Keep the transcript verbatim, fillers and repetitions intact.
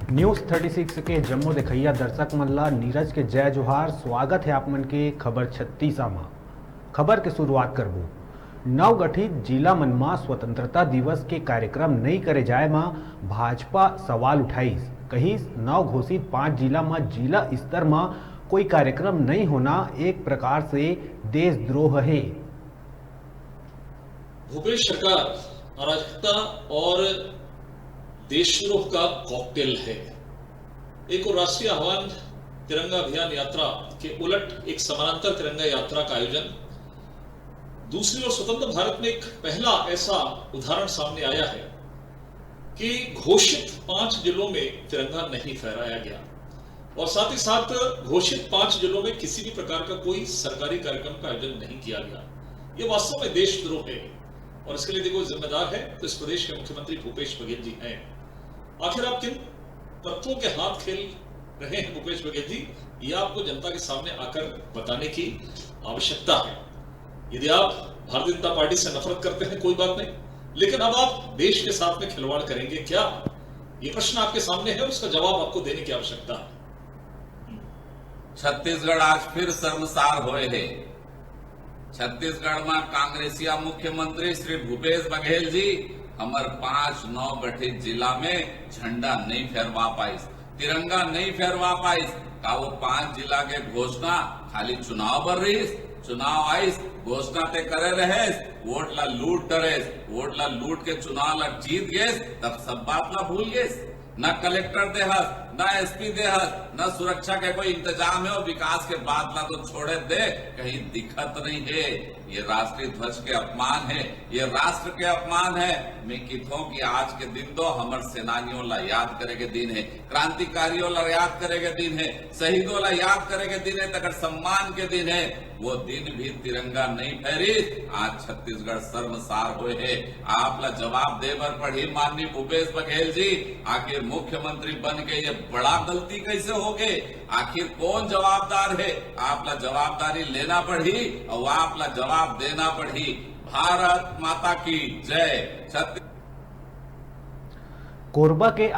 News thirty six के जम्मो देखइया दर्शक मन ला नीरज के जय जोहार। स्वागत हे आप मन के खबर छत्तीसा म। खबर के शुरुआत करबो। नवगठित जिला मन म स्वतंत्रता दिवस के कार्यक्रम नइ करे जाए म भाजपा सवाल उठाइस। कहिस, नव घोषित पांच जिला म जिला स्तर म कोई कार्यक्रम नइ होना एक प्रकार से देशद्रोह हे। भूपेश सरकार अराजकता और देशद्रोह का कॉकटेल है। एक और राष्ट्रीय आह्वान तिरंगा अभियान यात्रा के उलट एक समानांतर तिरंगा यात्रा का आयोजन। दूसरी ओर स्वतंत्र भारत में एक पहला ऐसा उदाहरण सामने आया है कि घोषित पांच जिलों में तिरंगा नहीं फहराया गया और साथ ही साथ घोषित पांच जिलों में किसी भी प्रकार का कोई सरकारी कार्यक्रम का आयोजन नहीं किया गया। ये वास्तव में देशद्रोह है और इसके लिए देखो जिम्मेदार है तो इस प्रदेश के मुख्यमंत्री भूपेश बघेल जी हैं। आखिर आप किन तत्वों के हाथ खेल रहे हैं भूपेश बघेल जी, ये आपको जनता के सामने आकर बताने की आवश्यकता है। यदि आप भारतीय जनता पार्टी से नफरत करते हैं कोई बात नहीं, लेकिन अब आप देश के साथ में खिलवाड़ करेंगे क्या? ये प्रश्न आपके सामने है और उसका जवाब आपको देने की आवश्यकता है। छत्तीसगढ़ आज फिर शर्मसार होए हे। छत्तीसगढ़ में कांग्रेसिया मुख्यमंत्री श्री भूपेश बघेल जी हमर पांच नव गठित जिला में झंडा नहीं फहरवा पाइस, तिरंगा नहीं फहरवा पाइस। का वो पांच जिला के घोषणा खाली चुनाव बर रहिस? चुनाव आइस, घोषणा ते करे रहेस, वोट ला लूट डरेस, वोट ला लूट के चुनाव ला जीत गेस, तब सब बात ला भूल गेस। न कलेक्टर देहस, न एसपी देहस, न सुरक्षा के कोई इंतजाम हे और विकास के बात ला तो छोड़े दे, कहीं दिखत नहीं हे। ये राष्ट्रीय ध्वज के अपमान हे, ये राष्ट्र के अपमान हे। मैं किथों कि आज के दिन तो हमर सेनानियों ला याद करे के दिन हे, क्रांतिकारियों ला याद करे के दिन हे, शहीदों ला याद करे के दिन हे, तकर सम्मान के दिन हे। वो दिन भी तिरंगा नहीं फहरिस। आज छत्तीसगढ़ शर्मसार होए हे। आप ला जवाब दे बर पड़ही माननीय भूपेश बघेल जी, आखिर मुख्यमंत्री बन के ये बड़ा गलती कैसे हो गए? आखिर कौन जवाबदार हे? आप ला जवाबदारी लेना पड़ही और आप ला जवाब देना पड़ही। भारत माता की जय। छत्तीस कोरबा के